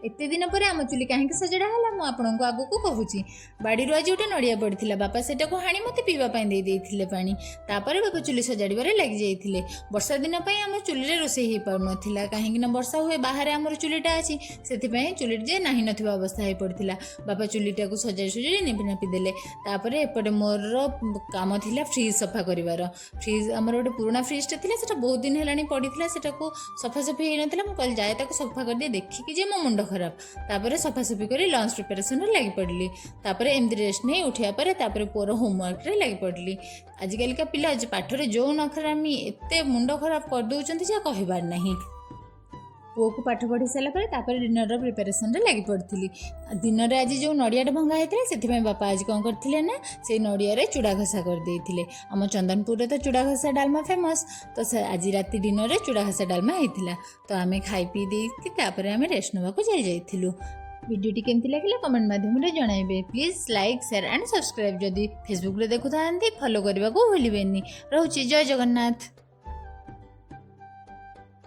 ଏତେ ଦିନ ପରେ ଆମ ଚୁଲି କାହିଁକି ସଜଡ଼ା ହେଲା, ମୁଁ ଆପଣଙ୍କୁ ଆଗକୁ କହୁଛି। ବାଡ଼ିରୁ ଆଜି ଗୋଟେ ନଡ଼ିଆ ପଡ଼ିଥିଲା। ବାପା ସେଟାକୁ ହାଣି ମୋତେ ପିଇବା ପାଇଁ ଦେଇ ଦେଇଥିଲେ ପାଣି। ତାପରେ ବାପା ଚୁଲି ସଜାଡ଼ିବାରେ ଲାଗିଯାଇଥିଲେ। ବର୍ଷା ଦିନ ପାଇଁ ଆମ ଚୁଲିରେ ରୋଷେଇ ହେଇପାରୁନଥିଲା, କାହିଁକି ନା ବର୍ଷା ହୁଏ। ବାହାରେ ଆମର ଚୁଲିଟା ଅଛି, ସେଥିପାଇଁ ଚୁଲିରେ ଯେ ନାହିଁ ନଥିବା ଅବସ୍ଥା ହେଇପଡ଼ିଥିଲା। ବାପା ଚୁଲିଟାକୁ ସଜାଡ଼ି ସଜାଡ଼ି ନିପି ନାପି ଦେଲେ। ତାପରେ ଏପଟେ ମୋର କାମ ଥିଲା ଫ୍ରିଜ୍ ସଫା କରିବାର। ଫ୍ରିଜ୍ ଆମର ଗୋଟେ ପୁରୁଣା ଫ୍ରିଜ୍ଟା ଥିଲା, ସେଟା ବହୁତ ଦିନ ହେଲାଣି ପଡ଼ିଥିଲା, ସେଟାକୁ ସଫାସଫି ହେଇନଥିଲା। ମୁଁ କହିଲି, ଯାଏ ତାକୁ ସଫା କରିଦିଏ। ଦେଖିକି ଯେ ମୋ ମୁଣ୍ଡ ଖରାପ। ତାପରେ ସଫାସଫି କରି ଲଞ୍ଚ ପ୍ରିପାରେସନରେ ଲାଗି ପଡ଼ିଲି। ତାପରେ ଏମିତି ରେଷ୍ଟ ନେଇ ଉଠିବା ପରେ ତାପରେ ପୁଅର ହୋମୱାର୍କରେ ଲାଗି ପଡ଼ିଲି। ଆଜିକାଲିକା ପିଲା ପାଠରେ ଯେଉଁ ନଖରାମି, ଏତେ ମୁଣ୍ଡ ଖରାପ କରିଦେଉଛନ୍ତି ଯେ କହିବାର ନାହିଁ। ପୁଅକୁ ପାଠ ପଢ଼ି ସାରିଲା ପରେ ତାପରେ ଡିନରର ପ୍ରିପାରେସନରେ ଲାଗି ପଡ଼ିଥିଲି। ଦିନରେ ଆଜି ଯେଉଁ ନଡ଼ିଆଟା ଭଙ୍ଗା ହେଇଥିଲା, ସେଥିପାଇଁ ବାପା ଆଜି କ'ଣ କରିଥିଲେ ନା ସେଇ ନଡ଼ିଆରେ ଚୁଡ଼ା ଘଷା କରିଦେଇଥିଲେ। ଆମ ଚନ୍ଦନପୁରରେ ତ ଚୁଡ଼ା ଘଷା ଡାଲମା ଫେମସ୍। ତ ସେ ଆଜି ରାତି ଡିନରରେ ଚୁଡ଼ା ଘଷା ଡାଲମା ହେଇଥିଲା। ତ ଆମେ ଖାଇ ପିଇ ଦେଇକି ତାପରେ ଆମେ ରେଷ୍ଟ ନେବାକୁ ଯାଇଯାଇଥିଲୁ। ଭିଡ଼ିଓଟି କେମିତି ଲାଗିଲା, କମେଣ୍ଟ ମାଧ୍ୟମରେ ଜଣାଇବେ। Please like, share and subscribe. ଯଦି ଫେସବୁକରେ ଦେଖୁଥାନ୍ତି, ଫଲୋ କରିବାକୁ ଭୁଲିବେନି। ରହୁଛି, ଜୟ ଜଗନ୍ନାଥ।